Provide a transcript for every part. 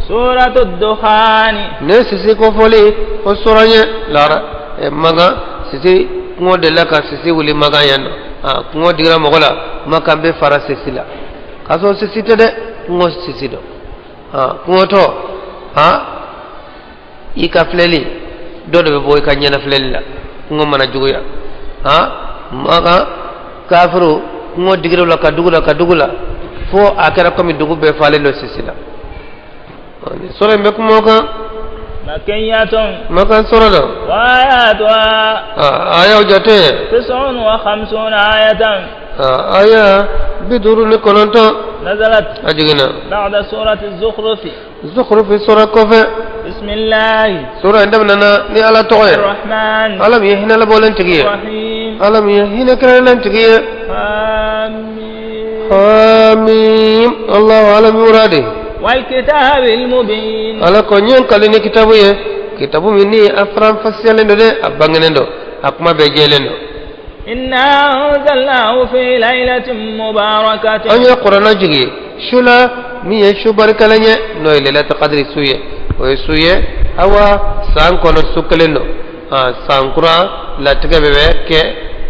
سورة الدخان. Ne sisi kofɔli o sura ye lara Makan sisi kɔngɔ delila ka sisi wuli Makan yan nɔ. A kɔngɔ digira mɔgɔ la, Makan bɛɛ fara sisi la, k'a sɔrɔ sisi tɛ dɛ, kɔngɔ sisi don. A kɔngɔtɔ, a i ka filɛli dɔ de bɛ bɔ i ka ɲɛna filɛli la, kɔngɔ mana juguya. A Makan kafiru kɔngɔ digir'u la ka dugu la ka dugu la fo a kɛra komi dugu bɛɛ falen don sisi la. Nin sura in bɛ kuma o kan. مكية. Makan sura don. وآياتها Ayaw jate 59 آية. Aya 59. نزلت A jiginna بعد سورة الزخرف. Zukhrufi sura kɔfɛ. بسم الله Sura in daminɛna ni Ala tɔgɔ ye, الرحمن Ala min ye hinɛ labɔlen tigi ye, الرحيم. Ala min ye hinɛ kɛrɛnkɛrɛnnen tigi ye. حم. Hamim. Allahu a'lam bi muradi. والكتاب المبين. Ala ko n ye n kali ni kitabu ye, kitabu min ni a faranfasiyalen don dɛ, a bangenen don, a kuma bɛɛ jɛlen don. إنا أنزلناه في ليلة مباركة. An ye Kuranɛ jigi su la min ye su barikalen ye, n'o ye Lailatul Qadri su ye. O ye su ye, awa, san kɔnɔ su kelen don. San kura latigɛ bɛɛ bɛ kɛ,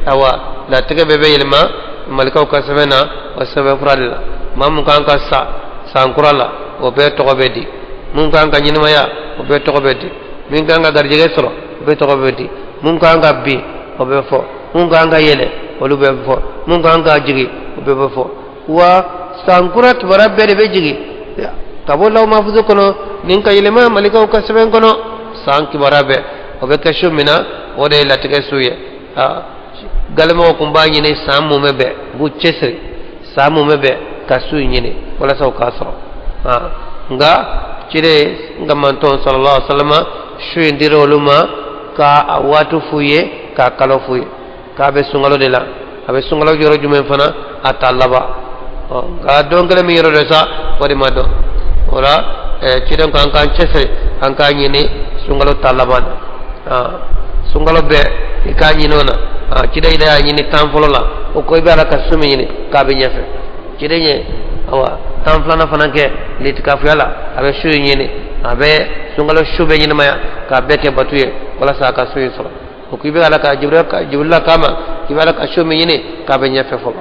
awa, latigɛ bɛɛ bɛ yɛlɛma malikaw ka sɛbɛn na, o sɛbɛn kura de la. Maa mun kan ka sa san kura la, o bɛɛ tɔgɔ bɛ di. Mun kan ka ɲɛnamaya, o bɛɛ tɔgɔ bɛ di. Min kan ka garijɛgɛ sɔrɔ, o bɛɛ tɔgɔ bɛ di. Mun kan ka bin, o bɛ fɔ. Mun kan ka yɛlɛ, olu bɛɛ bɛ fɔ. Mun kan ka jigin, o bɛɛ bɛ fɔ. Wa san kura kibaruya bɛɛ de bɛ jigin ka bɔ law mafuzu kɔnɔ nin ka yɛlɛma malikaw ka sɛbɛn kɔnɔ. San kibaruya bɛɛ o bɛ kɛ su min na, o de ye latigɛ su ye. Galemɔgɔw kun b'a ɲini san mumɛ bɛɛ, u b'u cɛsiri san mumɛ bɛɛ ka su in ɲini walasa u k'a sɔrɔ. Nka ciden n ka mantɔn sallallahu alaihi wa sallam, su in dira olu ma k'a a waati f'u ye, k'a kalo f'u ye, k'a bɛ sunkalo de la. A bɛ sunkalo yɔrɔ jumɛn fana, a t'a laban. Nka don kelen min yɔrɔ dɔ sa, o de ma dɔn. O la ciden ko an k'an cɛsiri, an k'a ɲini sunkalo ta laban na. Sunkalo bɛɛ i k'a ɲini o na. Ciden yɛrɛ y'a ɲini 10 fɔlɔ la, o ko i bɛ ala ka su min ɲini k'a bɛ ɲɛfɛ. Ciden ye, awa, 12nan fana kɛ litikafuya la, a bɛ su in ɲini, a bɛ sunkalo su bɛɛ ɲɛnamaya k'a bɛɛ kɛ batu ye walasa a ka su in sɔrɔ. O ko i bɛ ala ka Jibirila kama i bɛ ala ka su min ɲini k'a bɛ ɲɛfɛ fɔlɔ.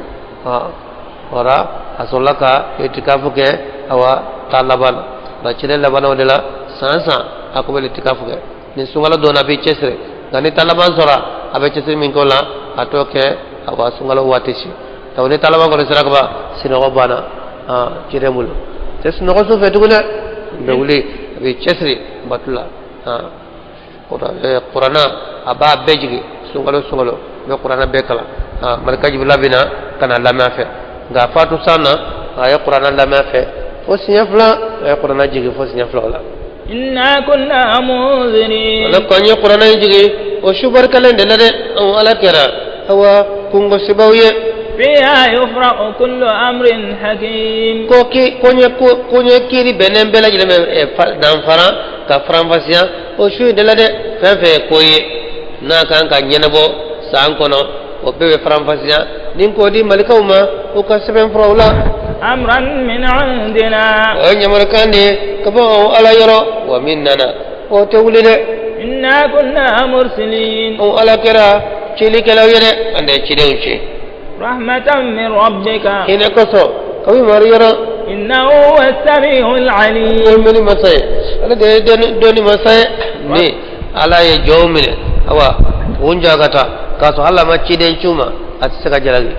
Wala a sɔrɔla ka itikafu kɛ, awa, ta laban na. Nka ciden laban o de la, san san a ko bɛ itikafu kɛ. Ni sunkalo donna, a b'i cɛsiri, nka ni ta laban sɔrɔ, a bɛ cɛsiri min kɛ o la, a t'o kɛ, awa, sunkalo waati si. Sabu ni ta laban kɔni sera kaban, sinɔgɔ banna ciden bolo, tɛ sunɔgɔ su fɛ tuguni dɛ. Bɛ wuli, a b'i cɛsiri batu la. Kuranna a b'a bɛɛ jigin sunkalo sunkalo, a bɛ kuranna bɛɛ kalan. Malika Jibirila bɛ na ka na lamɛn a fɛ. Nka fatu san na, a ye kuranna lamɛn a fɛ fo siɲɛ 2, a ye kuranna jigin fo siɲɛ 2 o la. إنا كنا منذرين. Ala ko an ye kuranna in jigin o su barikalen de la dɛ, anw Ala kɛra, awa, kungosibaw ye. فيها يفرق كل أمر حكيم. Ko ki ko ɲɛ ko ɲɛ kiiri bɛnnen bɛɛ lajɛlen bɛ danfara ka faranfasiya o su in de la dɛ. Fɛn fɛn ye ko ye n'a kan ka ɲɛnabɔ san kɔnɔ, o bɛɛ bɛ faranfasiya ni k'o di malikaw ma u ka sɛbɛn furaw la. أمرا من عندنا. O ye ɲamarukan de ye ka bɔ anw Ala yɔrɔ. Wa min nana, o tɛ wuli dɛ. إنا كنا مرسلين. Anw Ala kɛra cilikɛlaw ye dɛ, an de ye cidenw ci. رحمة من ربك. Hinɛ kosɔn kabi mari yɔrɔ. إنه هو السميع O العليم. mɛnni masa ye, ale de ye dɔnni masa ye. Ni Ala ye jɔnw minɛ, awa, kun jagata k'a sɔrɔ hali a ma ciden ci u ma, a tɛ se ka jalaki.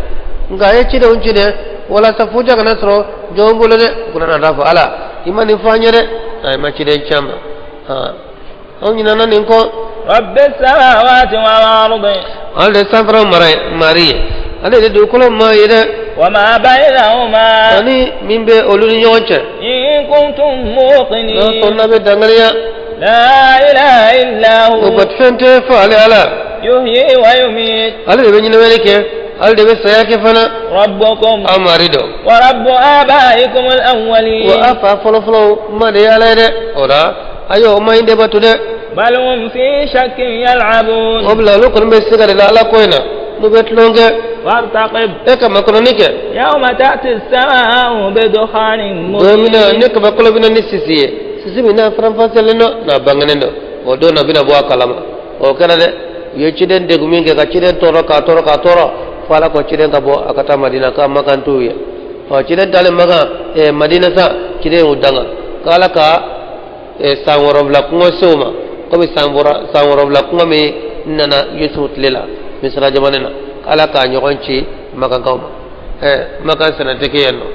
Nka a ye cidenw ci dɛ walasa fuja kana sɔrɔ jɔnw bolo dɛ, u kana na taa fɔ Ala i ma nin fɔ an ye dɛ, a ma ciden ci an ma, anw ɲinɛna nin kɔ. رب السماوات والأرض. Ale de sanfɛlaw mara mari ye, ale de dugukolo ma ye dɛ. وما بينهما. Ani min bɛ olu ni ɲɔgɔn cɛ. إن كنتم N'a موقنين. sɔrɔ n'a bɛ dangariya. لا إله إلا O هو. batofɛn tɛ fɔ ale Ala. يحيي ويميت. Ale de bɛ ɲɛnamaya kɛ, ale de bɛ saya kɛ fana. ربكم Aw mari dɔn. ورب آبائكم الأولين. Wa a fa fɔlɔfɔlɔ ma de ye Ala ye dɛ. O la a y'o ma in de bato dɛ. بل هم في شك يلعبون. O bila olu kɔni bɛ se ka de la Ala ko in na n'u bɛ tulon kɛ. وارتقب. E ka makɔnɔni kɛ. يوم تأتي السماء بدخان Don min na مبين. ne kabakolo bɛ na ni sisi ye. Sisi min n'a faranfasiyalen don, n'a bangenen don, o don na bɛna bɔ a kalama. O kɛra dɛ, u ye ciden degun min kɛ, ka ciden tɔɔrɔ, k'a tɔɔrɔ, k'a tɔɔrɔ, fo Ala ko ciden ka bɔ, a ka taa Madina, k'a Makan t'u ye. Ɔ, ciden taalen Makan, Madina sa, ciden y'u danga k'Ala ka san 70 kɔngɔ se u ma, komi san 70 kɔngɔ min nana Yusufu tile la Misira jamana na, k'Ala k'a ɲɔgɔn ci Makankaw ma. Makan sɛnɛ tɛ kɛ yen nɔ,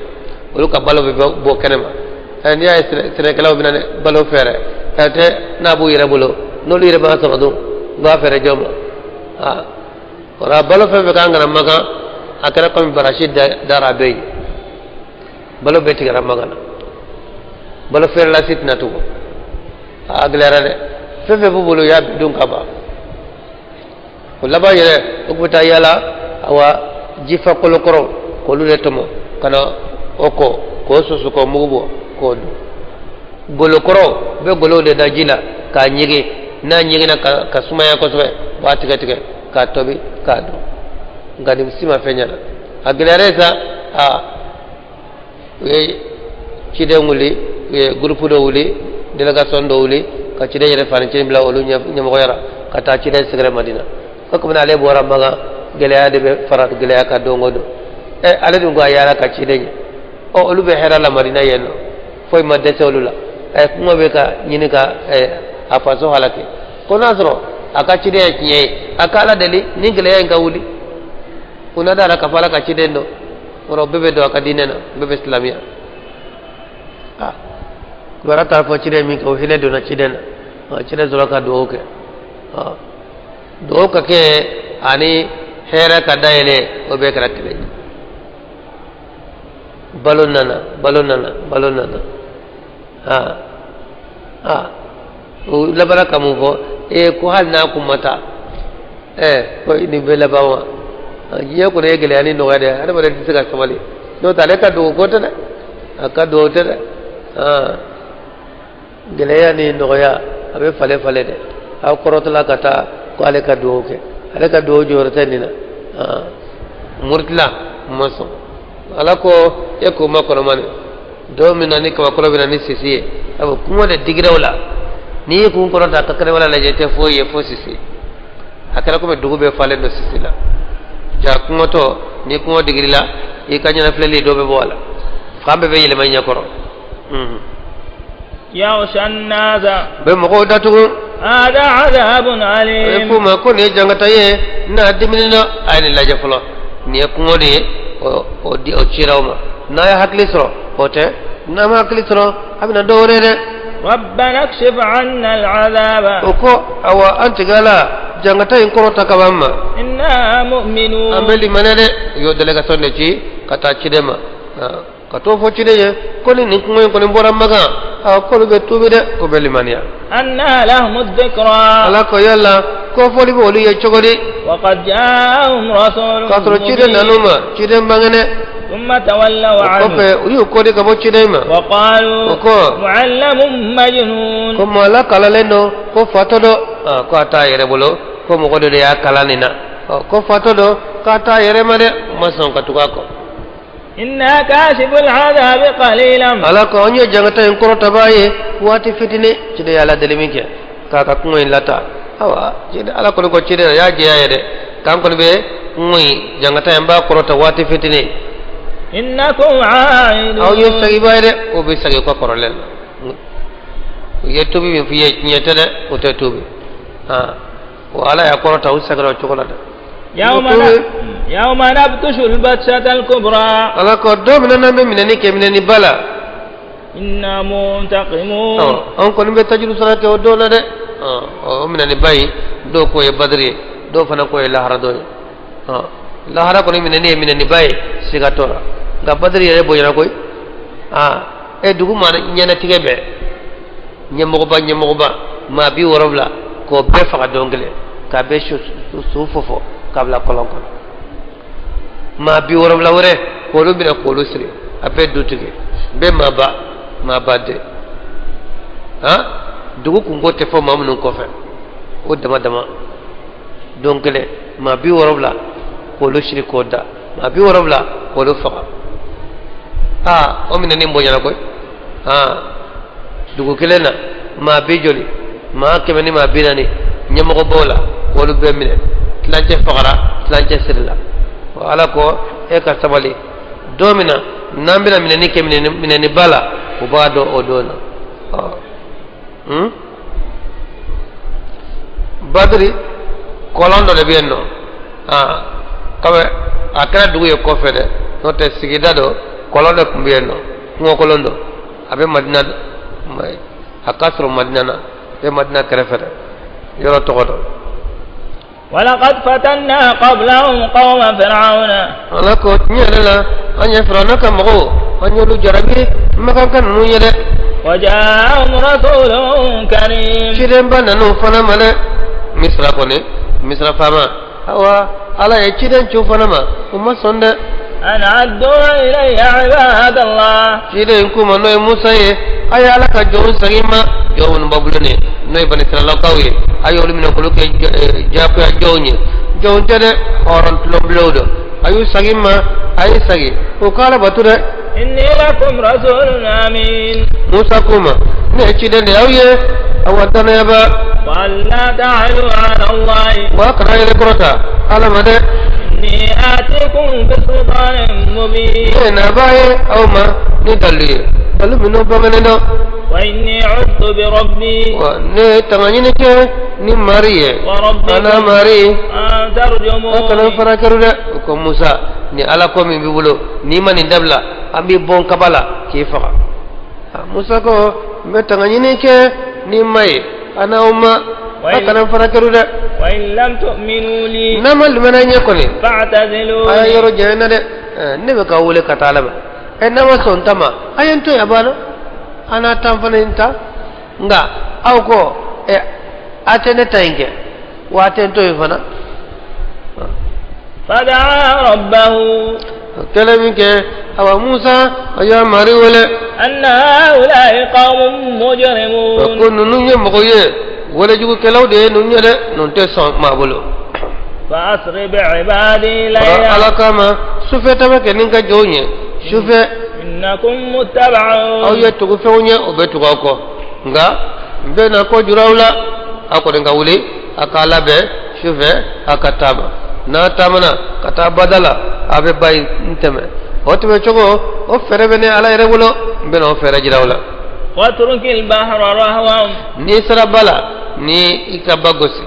olu ka balo bɛ bɔ kɛnɛ ma. N'i y'a ye sɛnɛkɛlaw bɛna balo fɛɛrɛ, tɛ n'a b'u yɛrɛ bolo, n'olu yɛrɛ b'a sɔrɔ dun, u b'a fɛɛrɛ jɔn ma? Aa, o la balo fɛn fɛn kan ka na Makan, a kɛra komi barasi dara a bɛɛ ye. Balo bɛɛ tigɛra Makan na, balo feerela si tɛna tugun. A gɛlɛyara dɛ, fɛn fɛn b'u bolo, u y'a bɛɛ dun ka ban. O laban yɛrɛ, u tun bɛ taa yala, awa, jifa kolokɔrɔ, k'olu de tɔmɔ ka na o kɔ, k'o susu, k'o mugu bɔ, k'o dun. Golokɔrɔ, u bɛ golow de da ji la k'a ɲigin, n'a ɲiginna ka sumaya kosɛbɛ, u b'a tigɛ tigɛ k'a tobi k'a dun. Nka nin si ma fɛn ɲɛna, a gɛlɛyara sa. A u ye ciden wuli, u ye gurupu dɔ wuli, délégation dɔ wuli, ka ciden yɛrɛ fanicinin bila olu ɲɛmɔgɔya la, ka taa ciden sɛgɛrɛ Madina. Ko komi ale bɔra Makan, gɛlɛya de bɛ fara gɛlɛya kan don o don. Ale dun ko a yaala ka ciden ye. Ɔ, olu bɛ hɛrɛ la Madina yen nɔ, foyi ma dɛsɛ olu la. Kuma bɛ ka ɲini ka a faso halaki. Ko n'a sɔrɔ a ka ciden ye tiɲɛ ye, a ka Ala deli ni gɛlɛya in ka wuli. U na dara ka fɔ Ala ka ciden dɔn kɔrɔ, bɛɛ bɛ don a ka diinɛ na, bɛɛ bɛ silamɛya. Ah, kibaruya taara fɔ ciden min kɛ, o hinɛ donna ciden na. Ciden sɔrɔ ka dugawu kɛ. Dugawu ka kɛ ani hɛrɛ ka dayɛlɛ, o bɛɛ kɛra kelen ye. Balo nana, balo nana, balo nana. Aa aa, o labanna ka mun fɔ? Ee, ko hali n'a kun ma taa, ko nin bɛ laban wa? Diɲɛ kɔni ye gɛlɛya ni nɔgɔya de ye, hadamaden tɛ se ka sabali. N'o tɛ, ale ka dugawu ko tɛ dɛ, a ka dugawu tɛ dɛ. Gɛlɛya ni nɔgɔya, a bɛ falen falen dɛ. Aw kɔrɔtɔla ka taa ko ale ka dugawu kɛ, ale ka dugawu jɔyɔrɔ tɛ nin na. Murutila ma sɔn. Ala ko e k'o ma kɔnɔma nin don min na, ni kabakɔrɔ bɛ na ni sisi ye, a bɛ kungo de digira o la. N'i y'i kun kɔrɔta ka kɛnɛmala lajɛ, tɛ foyi ye fo sisi. A kɛra komi dugu bɛɛ falen don sisi la. Ja kungotɔ, ni kungo digirila, i ka ɲɛnafilɛli dɔ bɛ bɔ a la, fan bɛɛ bɛ yɛlɛma i ɲɛkɔrɔ. يغشى الناس. Bɛ mɔgɔw datugu. هذا عذاب A bɛ أليم. f'u ma ko nin ye jangata ye n'a dimina. A ye nin lajɛ fɔlɔ, nin ye kungo de ye, o di o cira o ma. N'a ye hakili sɔrɔ, o tɛ, n'a ma hakili sɔrɔ, a bɛna dɔ wɛrɛ dɛ. ربنا اكشف عنا العذاب. O ko awa, an tigɛ la jangata in kɔrɔ ta ka ban ma. إنا An مؤمنون. bɛ limaniya dɛ. U y'o délégation de ci ka taa ciden ma, ka t'o fɔ ciden ye ko ni nin kungo in kɔni bɔra Makan, a k'olu bɛ tuubi dɛ, ko bɛ limaniya. أنى لهم الذكرى. Ala ko yala ko fɔli bɛ olu ye cogo di? وقد جاءهم رسول K'a sɔrɔ ciden nan'u مبين. ma, ciden bangene. ثم تولوا O عنه. kɔfɛ, u y'u kɔdi ka bɔ ciden ma. وقالوا O ko معلم مجنون. ko maa la kalanlen don, ko fatɔ dɔ, ko a t'a yɛrɛ bolo, ko mɔgɔ dɔ de y'a kalan nin na. Ko fatɔ dɔ, k'a t'a yɛrɛ ma dɛ. U ma sɔn ka tugu a kɔ. إنا كاشف العذاب قليلا. Ala ko an ye jangata in kɔrɔtabaa ye waati fitinin. Ciden ye Ala deli min kɛ k'a ka kungo in lata, awa, ciden Ala kɔni ko ciden y'a jɛya ye dɛ, k'an kɔni bɛ kungo in jangata in b'a kɔrɔta waati fitinin. إنكم عائدون. Aw ye sagiba ye dɛ, o bɛ sagi u ka kɔrɔlen na. U ye tobi min f'i ye, tiɲɛ tɛ dɛ, o tɛ tobi. O Ala y'a kɔrɔta, u sagira o cogo la dɛ. يوم يوم نبطش البطشة الكبرى. Ala ko don min na n'an bɛ minɛni kɛ, minɛni ba la. إنا منتقمون. Ɔ, an kɔni bɛ tajuru sara kɛ o don na dɛ. Ɔ, o minɛni ba in, dɔw k'o ye Badiri ye, dɔw fana k'o ye lahara don ye. Ɔ, lahara kɔni minɛni ye minɛni ba ye, siga t'o la, nka Badiri yɛrɛ bonyana koyi. Aa, e dugu maa ɲɛnatigɛ bɛɛ ɲɛmɔgɔba, ɲɛmɔgɔba maa 70, k'o bɛɛ faga don kelen, k'a bɛɛ su fɔfɔ k'a bila kɔlɔn kɔnɔ. Maa 70 wɛrɛ, k'olu minɛ, k'olu siri, a bɛɛ dutigi, bɛɛ maaba maaba den, han, dugu kunko tɛ fɔ maa minnu kɔfɛ, o dama dama, don kelen, maa 70, k'olu siri k'o da, maa 70, k'olu faga. Aa, o minɛni bonyana koyi. Aa, Dugu kelen na maa bi joli, maa kɛmɛ ni maa bi naani, ɲɛmɔgɔ b'o la, k'olu bɛɛ minɛ, tilancɛ fagara, tilancɛ sirila. Ala ko e ka sabali, don min na n'an bɛna minɛni kɛ minɛniba la, u b'a dɔn o don na. Badiri kɔlɔn dɔ de bɛ yen nɔ, kabe a kɛra dugu ye kɔfɛ dɛ, n'o tɛ sigida dɔ kɔlɔn dɔ tun bɛ yen nɔ, kungo kɔlɔn dɔ, a bɛ Madina, a ka sɔrɔ Madina na, a bɛ Madina kɛrɛfɛ dɛ, yɔrɔ tɔgɔ dɔ. ولقد فتنا قبلهم قوم فرعون. Ala ko tiɲɛ yɛrɛ la, an ye Firawuna ka mɔgɔw, an y'olu jarabi Makanka ninnu ye dɛ. وجاءهم رسول كريم. Cidenba nan'u fana ma dɛ, Misira kɔni, Misira faama, awa Ala ye ciden ci u fana ma, u ma sɔn dɛ. أن أدوا إلي عباد الله. Ciden k'u ma, n'o ye Musa ye, a ye Ala ka jɔnw segin ma, jɔn minnu b'a bolo nin, n'o ye Banisiralakaw ye, a y'olu minɛ k'olu kɛ diyagoya jɔnw ye. Jɔnw tɛ dɛ, hɔrɔn tulonbilenw don. A y'u segin ma, a ye segin u ka Ala bato dɛ. إني لكم رسول أمين. Musa k'u ma, ne ye ciden de y'aw ye, awa danayaba. وألا تعلوا على الله. Wa kana yɛrɛ kɔrɔta Ala ma dɛ. إني آتيكم بسلطان مبين. Ne ye nabaa ye aw ma ni dalu ye, dalu minnu bangenen don. وإني عذت بربي. Wa ne ye tanga ɲini kɛ ni mari ye. وربكم. Ana mari. أن A kana ترجمون. fara kɛrɛ dɛ. O ko Musa, ni Ala ko min b'i bolo, n'i ma nin dabila, an b'i bɔn kaba la k'i faga. Musa ko n bɛ tanga ɲini kɛ ni ma ye a n'aw ma, a kana fara kɛrɛ dɛ. وإن لم تؤمنوا لي. N'a ma limaniya ɲɛ kɔni, a فاعتزلوني. ye yɔrɔ janya n na dɛ. Ne bɛ k'aw wele ka taa Ala ma, n'a ma sɔn n ta ma, a ye n to yen, a banna, an n'a tan fana n ta. Nka aw ko a tɛ ne ta in kɛ wa, a tɛ n to yen fana. فدعا ربه. Kɛlɛ min kɛ, awa Musa a y'a mari wele. أن هؤلاء قوم مجرمون. Ko ninnu ye mɔgɔ ye, walejugukɛlaw de ye ninnu ye dɛ, ninnu tɛ sɔn maa bolo. فأسر بعبادي Ala ليلا. kama sufɛ taama kɛ ni n ka jɔnw ye sufɛ. إنكم Aw متبعون. ye tugufɛnw ye, o bɛ tugu aw kɔ, nka n bɛ na ko jura aw la. Aw kɔni ka wuli, a k'a labɛn sufɛ, a ka taama. N'a taamana ka taa bada la, a bɛ ba in tɛmɛ, o tɛmɛ cogo, o fɛɛrɛ bɛ ne Ala yɛrɛ bolo, n bɛ na o fɛɛrɛ jira aw la. واترك البحر رهوا. N'i sera ba la, ni i ka ba gosi,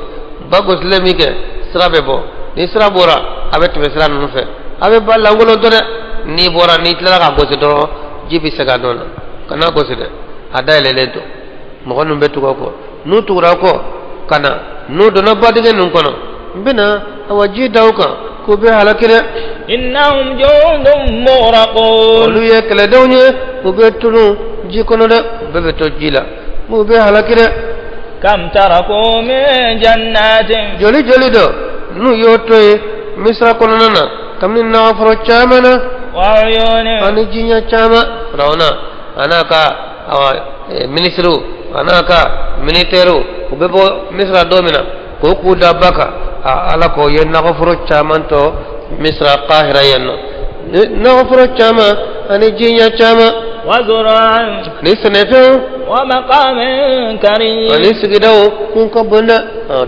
ba gosilen min kɛ, sira bɛ bɔ. Ni sira bɔra, a bɛ tɛmɛ sira ninnu fɛ, a bɛ ba lankolon to dɛ. N'i bɔra, n'i tilala ka gosi dɔrɔn, ji bɛ segin a nɔ na. Kana gosi dɛ, a dayɛlɛlen to. Mɔgɔ ninnu bɛ tugu aw kɔ, n'u tugura aw kɔ ka na, n'u donna badingɛ ninnu kɔnɔ, n bɛ na awa ji da u kan k'u bɛ halaki dɛ. إنهم جند مغرقون. Olu ye kɛlɛdenw ye, u bɛ tunu ji kɔnɔ dɛ, u bɛɛ bɛ to ji la, u bɛ halaki dɛ. كم تركوا من جنات. Joli joli dɔ n'u y'o to yen Misira kɔnɔna na, kabini nagaforo caman na. وعيون. Ani jiɲɛ caman. Firawuna a n'a ka awa minisiriw, a n'a ka militɛriw, u bɛ bɔ Misira don min na k'o k'u da ba kan, a Ala ko ye nagaforo caman to Misira Kahira yen nɔ, nagaforo caman ani jiɲɛ caman. وزروع. Ani sɛnɛfɛnw. ومقام كريم. Ani sigidaw kun ka bon dɛ.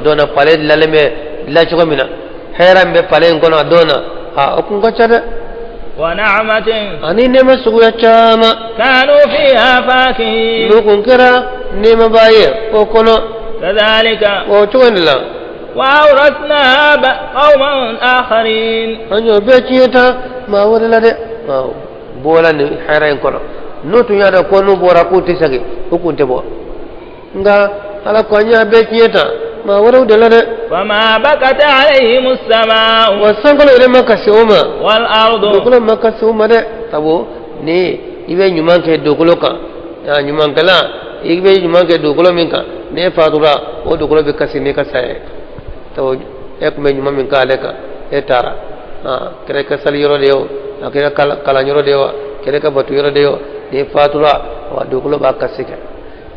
Don na palais dilanlen bɛ dilan cogo min na, hɛrɛ min bɛ palais in kɔnɔ a don na, o kun ka ca dɛ. ونعمة. Ani nɛɛma suguya caman. كانوا فيها فاكهين. N'u kun kɛra nɛɛmaba ye o kɔnɔ. كذلك. O cogo in de la. وأورثناها قوما آخرين. An y'o bɛɛ tiɲɛ ta maa wɛrɛ la dɛ, bɔla nin hɛrɛ in kɔnɔ, n'u tun y'a dɔn ko n'u bɔra k'u tɛ segin, u kun tɛ bɔ, nka Ala ko an y'a bɛɛ tiɲɛ ta maa wɛrɛw de la dɛ. فما بكت عليهم السماء. Wa sankolo yɛrɛ ma kasi o ma. والأرض. Dugukolo ma kasi o ma dɛ, sabu ni i bɛ ɲuman kɛ dugukolo kan, ɲumankɛla, i bɛ ɲuman kɛ dugukolo min kan, n'e fatura, o dugukolo bɛ kasi n'i ka saya ye, sabu e tun bɛ ɲuman min k'ale kan, e taara, kɛra i ka sali yɔrɔ de ye o, a kɛra kalan yɔrɔ de ye o, a kɛra i ka bato yɔrɔ de ye o, n'i fatura, wa dugukolo b'a kasi kɛ.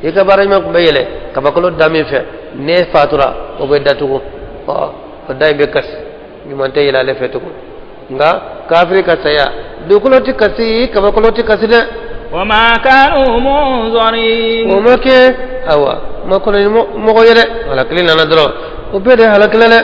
I ka baara ɲuman tun bɛ yɛlɛ kabakolo da min fɛ, n'e fatura, o bɛ datugu, ɔ o da in bɛ kasi, ɲuman tɛ yɛlɛ ale fɛ tugun. Nka kafiri ka saya, dugukolo tɛ kasi, kabakolo tɛ kasi dɛ. Wa ma kanu munzarin. O ma kɛ awa makɔnɔni mɔgɔ ye dɛ, halakili nana dɔrɔn o bɛɛ de halakila dɛ.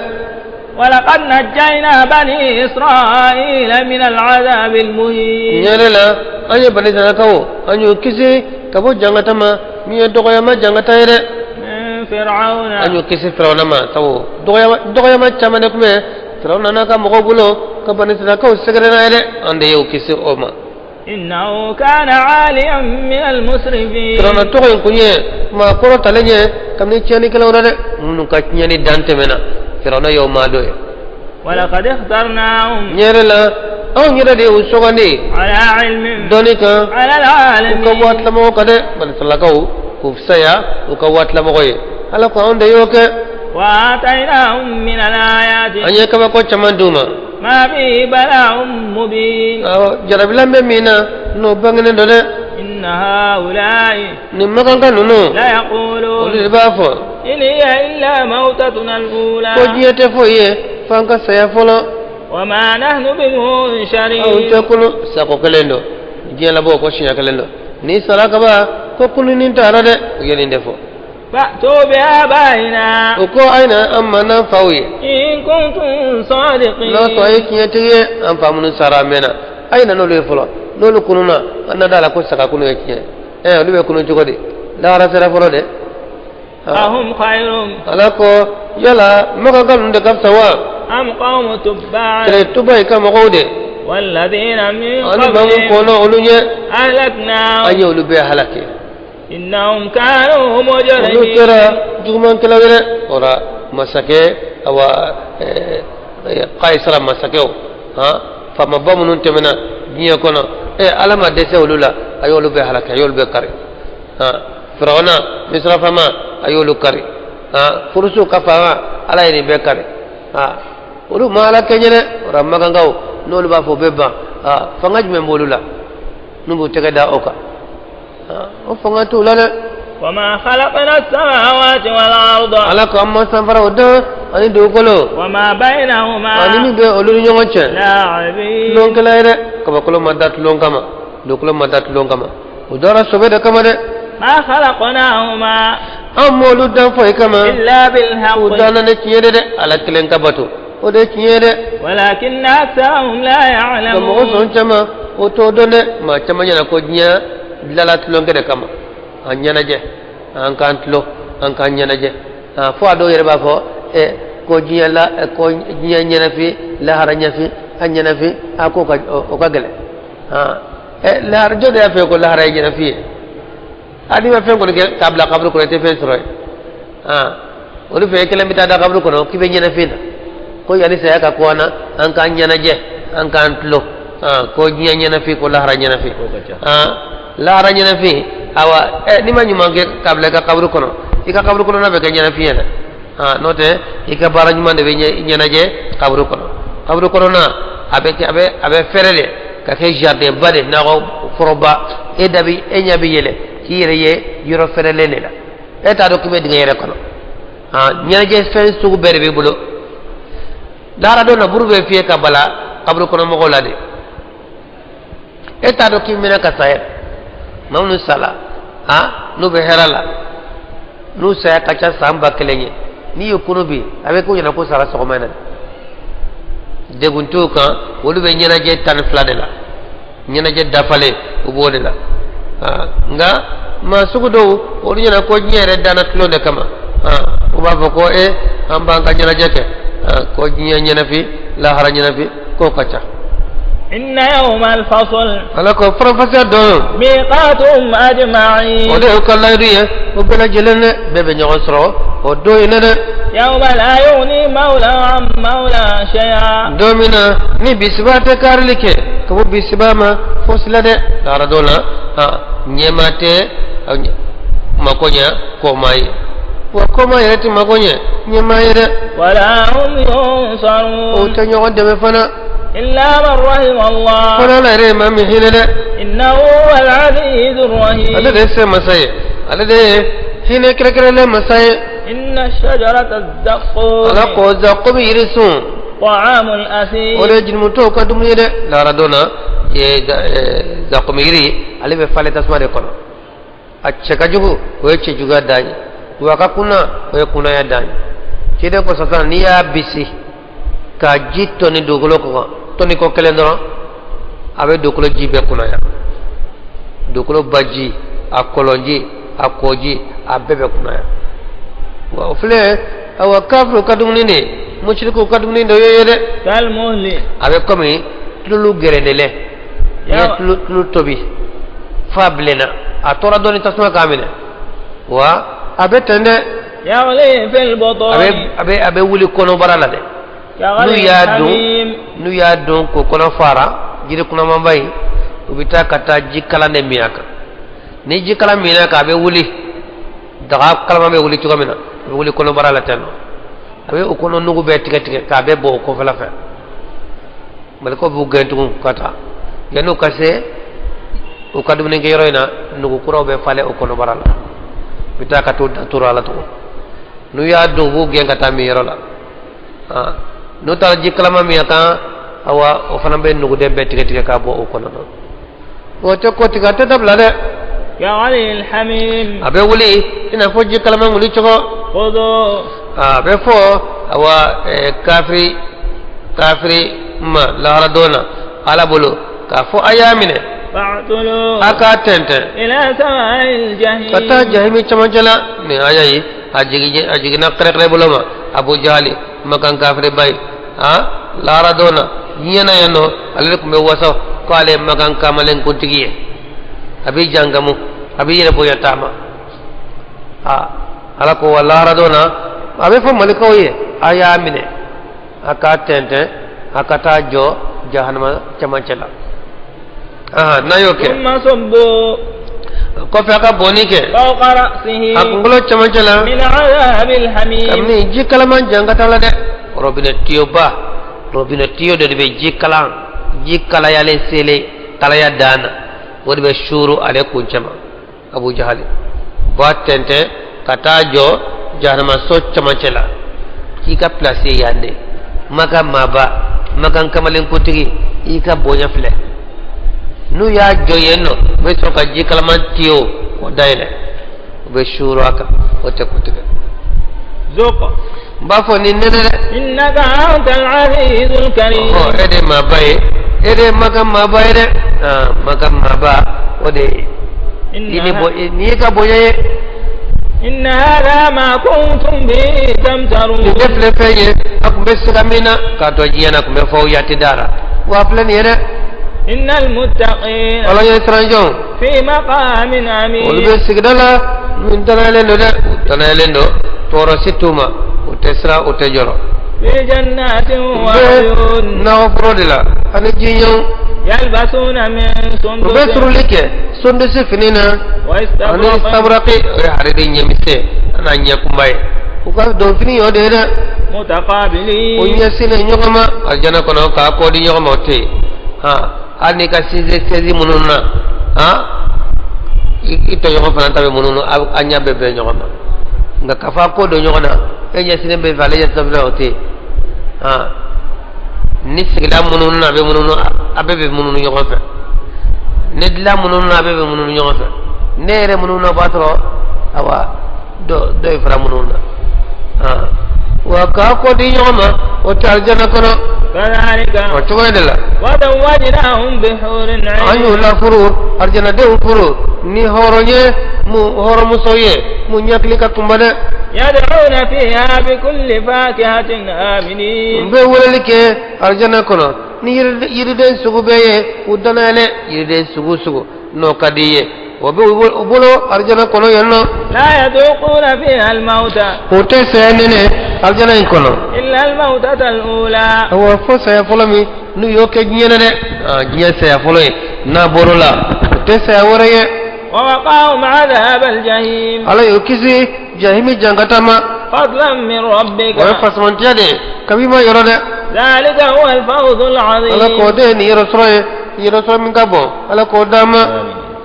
ولقد نجينا بني إسرائيل من العذاب المهين. Ɲɛrɛ la, an ye bani Israɛlakaw, an y'u kisi ka bɔ jangata ma min ye dɔgɔyama jangata ye dɛ. من فرعون. An y'u kisi Firawuna ma, sabu dɔgɔyama dɔgɔyama caman de tun bɛ Firawuna n'a ka mɔgɔw bolo ka bani Israɛlakaw sɛgɛrɛ n'a ye dɛ. An de y'u kisi o ma. إنه كان عاليا من المسرفين. Firawuna tɔgɔ in kun ye maa kɔrɔtalen ye kabini tiɲɛnikɛlaw la dɛ, minnu ka tiɲɛni dan tɛmɛna, Firawuna y'o maa dɔ ye. ولقد اخترناهم. Ɲɛrɛ la, anw yɛrɛ de y'u sugandi على علم dɔnni kan على u ka العالمين. waatilamɔgɔ kan dɛ. Bani Israɛlakaw k'u fisaya u ka waatilamɔgɔ ye, Ala ko anw de y'o kɛ. وآتيناهم من الآيات An ye kabako caman d'u ma ما فيه بلاء مبين. Awɔ, jarabilan bɛ min na n'o bangenen don dɛ. إن هؤلاء Nin makanka ninnu ليقولون olu de b'a fɔ إن هي إلا موتتنا الأولى ko diɲɛ tɛ foyi ye f'an ka saya fɔlɔ. وما نحن Anw بمنشرين. Tɛ kunu sako kelen don, diɲɛ labɔ ko siɲɛ kelen don, n'i sara kaban ko kununi t'a la dɛ. U ye nin de fɔ. فأتوا بآبائنا O ko a ye na an ma n'an faw ye إن كنتم n'a صادقين. tɔ ye tiɲɛtigi ye. An fa minnu sara a mɛnna, a ye na n'olu ye fɔlɔ. N'olu kununa, an na da la ko saga kunu ye tiɲɛ. Ɛ, olu bɛ kunu cogo di? Lahara sera fɔlɔ dɛ. أهم خير Ala ko yala makanka ninnu de ka fisa wa أم قوم تبع kɛlɛ tuba i ka mɔgɔw de والذين من ani maa mun قبلهم kɔnɔ olu ɲɛ? أهلكناهم An ye olu bɛɛ halaki. إنهم كانوا Olu مجرمين. Kɛra jugumankɛlaw ye dɛ. O la masakɛ awa Kayisara masakɛw han, faamaba minnu tɛmɛna diɲɛ kɔnɔ, Ala ma dɛsɛ olu la, a y'olu bɛɛ halaki, a y'olu bɛɛ kari. Han, Firawuna Misira faama, a y'olu kari. Han, Furusiw ka faama, Ala ye nin bɛɛ kari. Han, olu ma Ala kɛɲɛ dɛ. O la makankaw n'olu b'a fɔ u bɛ ban, han, fanga jumɛn b'olu la n'u b'u tɛgɛ da o kan? Han, o fanga t'u la dɛ. وما خلقنا السماوات والأرض Ala ko an ma sanfaraw dan ani dugukolo وما بينهما ani min bɛ olu ni ɲɔgɔn cɛ لاعبين. tulonkɛla ye dɛ. Kabakolo ma da tulon kama, dugukolo ma da tulon kama, o dara sɔbɛ de kama dɛ. ما خلقناهما An m'olu dan foyi kama إلا u بالحق danna ne tiɲɛ de dɛ. Ala kelen ka bato, o de ye tiɲɛ ye dɛ. ولكن أكثرهم لا Nka mɔgɔ يعلمون. Sɔn caman o t'o dɔn dɛ. Maa caman ɲɛna ko diɲɛ dilala tulonkɛ de kama, an ɲɛnajɛ, an k'an tulo, an k'an ɲɛnajɛ. Fo a dɔw yɛrɛ b'a fɔ ko diɲɛ la ko diɲɛ ɲɛnafin, lahara ɲɛfin, an ɲɛnafin a ko ka o ka gɛlɛn. Lahara jɔn de y'a fɔ ye ko lahara ye ɲɛnafin ye? A n'i ma fɛn kɔni kɛ k'a bila kaburu kɔnɔ, i tɛ fɛn sɔrɔ yen. Olu fɛ i kelen bɛ taa da kaburu kɔnɔ k'i bɛ ɲɛnafin na ko yanni saya ka ko an na, an k'an ɲɛnajɛ, an k'an tulo, ko diɲɛ ɲɛnafin, ko lahara ɲɛnafin. Lahara ɲɛnafin, awa n'i ma ɲuman kɛ k'a bila i ka kaburu kɔnɔ, i ka kaburu kɔnɔna bɛ kɛ ɲɛnafin ye dɛ. N'o tɛ i ka baara ɲuman de bɛ ɲɛnajɛ kaburu kɔnɔ. Kaburu kɔnɔna a bɛ kɛ a bɛ fɛrɛ de ka kɛ jardin ba de, nakɔ foroba. E da bi e ɲɛ bɛ yɛlɛ k'i yɛrɛ ye yɔrɔ fɛrɛlen de la, e t'a dɔn k'i bɛ dingɛ yɛrɛ kɔnɔ. Ɲɛnajɛ fɛn sugu bɛɛ de b'i bolo. Lahara don na, buru bɛ fiyɛ ka bala kaburu kɔnɔ mɔgɔw la de. E t'a dɔn k'i mɛnna ka sa yɛrɛ. Maa minnu sala, n'u bɛ hɛrɛ la, n'u saya ka ca san 1000 ye, n'i y'u kunu bi, a bɛ k'u ɲɛna ko sara sɔgɔma in na. Degun t'u kan, olu bɛ ɲɛnajɛ 12 de la, ɲɛnajɛ dafalen u b'o de la. Nka maa sugu dɔw olu ɲɛna ko diɲɛ yɛrɛ danna tulon de kama. U b'a fɔ ko an b'an ka ɲɛnajɛ kɛ, ko diɲɛ ɲɛnafin, lahara ɲɛnafin k'o ka ca. إن يوم الفصل Ala ko faranfasiya don ميقاتهم أجمعين. O de y'u ka layidu ye, o bɛɛ lajɛlen dɛ, bɛɛ bɛ ɲɔgɔn sɔrɔ o don in na dɛ. يوم لا يغني مولى عن مولى شيئا. Don min na ni bisiba tɛ karili kɛ ka bɔ bisiba ma fosi la dɛ, lahara don na, ɲɛma tɛ mako ɲɛ kɔma ye, wa kɔma yɛrɛ tɛ mako ɲɛ ɲɛma ye dɛ. ولا هم O ينصرون. Tɛ ɲɔgɔn dɛmɛ fana. إلا من رحم الله. Fana Ala yɛrɛ ye maa min hinɛ dɛ. إنه هو العزيز الرحيم. Ale de ye se masa ye, ale de ye hinɛ kɛrɛnkɛrɛnlen masa ye. إن شجرة الزقوم Ala ko zakomi yiri sun طعام الأثيم. O de ye jurumutɔw ka dumuni ye dɛ. Lahara don na, Zakumi yiri ale bɛ falen tasuma de kɔnɔ a cɛ ka jugu o ye cɛjuguya dan ye wa a ka kuna o ye kunaya dan ye ciden ko sisan n'i y'a bisi ka ji tɔni dugukolo kɔ tɔni ko kelen dɔrɔn a bɛ dugukolo ji bɛɛ kunaya dugukolo baji a kɔlɔnji a kɔji a bɛɛ bɛ kunaya wa o filɛ awa kafiriw ka dumuni de musirikuw ka dumuni de ye dɛ a bɛ komi tulu gɛrɛndelen n'i ye tulu tobi f'a bilenna a tora dɔɔni tasuma k'a minɛ wa a bɛ ten dɛ a bɛ wuli kɔnɔbara la dɛ n'u y'a dun n'u y'a dun k'o kɔnɔ fara jiri kunamanba in u bɛ taa ka taa ji kalan de min a kan ni ji kalan minna a kan a bɛ wuli daga kalaman bɛ wuli cogo min na a bɛ wuli kɔnɔbara la ten nɔ a bɛ o kɔnɔ nugu bɛɛ tigɛ tigɛ k'a bɛɛ bɔ o kɔfɛla fɛ malikɛw b'u gɛn tugun ka taa yanni u ka se u ka dumunikɛyɔrɔ in na nugu kuraw bɛ falen o kɔnɔbara la u bɛ taa ka t'o daturu a la tugun n'u y'a dun u b'u gɛn ka taa min yɔrɔ la n'u taara ji kalama min a kan awa o fana bɛ nuguden bɛɛ tigɛ tigɛ k'a bɔ o kɔnɔ o tɛ ko tigɛ a tɛ dabila dɛ a bɛ wuli i n'a fɔ ji kalaman wuli cogo a bɛ fɔ awa kafiri kafiri ma lahara don na ala bolo k'a fɔ a y'a minɛ a k'a tɛntɛn ka taa jahimi cɛmancɛ la nin aya ye a jiginna kɛrɛkɛrɛ bolo ma abu jahali makan kafiriba ye a lahara don na diɲɛ na yan nɔ ale de tun bɛ wasa ko ale ye makan kamalen kuntigi ye a b'i jangamu a b'i yɛrɛ bonya taama a ala ko wa lahara don na a bɛ fɔ malikaw ye a y'a minɛ a k'a tɛntɛn a ka taa jɔ jahanama cɛmancɛ la n'a y'o kɛ kɔfɛ a ka bɔnni kɛ a kunkolo cɛmancɛ la kabini ji kalaman jankata la dɛ rɔbinɛ tiyoba rɔbinɛ tiyo dɔ de bɛ ji kalan ji kalayalen selen kalaya dan na o de bɛ suuru ale kun cɛma abu jahali b'a tɛntɛn ka taa jɔ jahanama so cɛmancɛ la k'i ka pilasi ye yan de makan maaba makan kamalenkuntigi i ka bonya filɛ n'u y'a jɔ yen nɔ u bɛ sɔrɔ ka ji kalaman tiyo k'o dayɛlɛ u bɛ suuru a kan o tɛ ko tigɛ n b'a fɔ nin nɛnɛ dɛ innaka antal azizul karim ɔ e de ye maaba ye e de ye makan maaba ye dɛ makan maaba o de ye i ni bo nin y'i ka bonya ye inna hadha ma kuntum bihi tamtarun nin de filɛ fɛn ye a tun bɛ siga min na k'a to diɲɛ na tun bɛ fɔ yati da la wa a filɛ nin ye dɛ innal muttaqin ala ɲɛ siran jɔn fi maqamin amin olu bɛ sigida la min danayalen don dɛ u danayalen don tɔɔrɔ si t'u ma u tɛ siran u tɛ jɔrɔ fi jannatin wa uyun nakɔ foro de la ani jiɲɛw yalbasuna min u bɛ suruli kɛ sundusi fini na ani istabraqi o ye hariri ɲɛmisɛn an'a ɲɛkunba ye u ka donfini y'o de ye dɛ mutaqabilin o ɲɛsinnen ɲɔgɔn ma alijana kɔnɔ k'a kɔ di ɲɔgɔn ma o tɛ yen hali n'i ka sɛzi mununu na i tɔɲɔgɔn fana ta bɛ mununu a ɲɛ bɛ bɛn ɲɔgɔn ma nka k'a fɔ a kɔ don ɲɔgɔn na e ɲɛsinnen bɛ fɛ ale ɲɛsinnen bɛ o tɛ yen ni sigilan mununu na a bɛ mununu a bɛɛ bɛ mununu ɲɔgɔn fɛ ni dilan mununu na a bɛɛ bɛ mununu ɲɔgɔn fɛ ne yɛrɛ mununu na o b'a sɔrɔ awa dɔ dɔ ye fara mununu na wa k'a kɔ di ɲɔgɔn ma o tɛ alijana kɔnɔ o cogo de la an y'u lafuru alijanadenw furu ni hɔrɔn ye mu hɔrɔnmuso ye mu ɲɛkili ka kunba dɛ yad'una fiha bi kulli fakihatin aminin u bɛ weleli kɛ alijana kɔnɔ ni yiriden sugu bɛɛ ye u danayalen yiriden sugu sugu n'o ka di i ye o bɛ u bolo alijana kɔnɔ yen nɔ la yaduquna fiha almauta o tɛ saya nɛnɛ alijana in kɔnɔ illa almautata alula awɔ fo saya fɔlɔ min n'u y'o kɛ diɲɛ na dɛ diɲɛ saya fɔlɔ ye n'a bɔr'o la o tɛ saya wɛrɛ ye wa waqahum adhab aljahim ala y'o kisi jahimi jankata ma fadlan min rabbika o ye fasamantiya de ye kabi ma yɔrɔ dɛ dhalika huwa alfawzu alazim ala k'o de ye nin yɔrɔ sɔrɔ ye yɔrɔ sɔrɔ min ka bon ala k'o d'an ma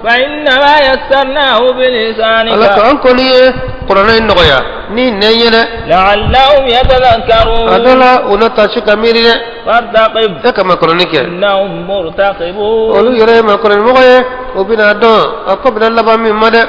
fa innama yassarnahu bilisanika ala ko an kɔni ye kuranɛ in nɔgɔya Ni nɛn ye dɛ. لعلهم A يتذكرون. dɔ la, u na taasi ka miiri dɛ. فارتقب. E ka makɔrɔni kɛ. إنهم مرتقبون. Olu yɛrɛ ye makɔrɔnimɔgɔ ye, o bɛna dɔn a ko bɛna laban min ma dɛ.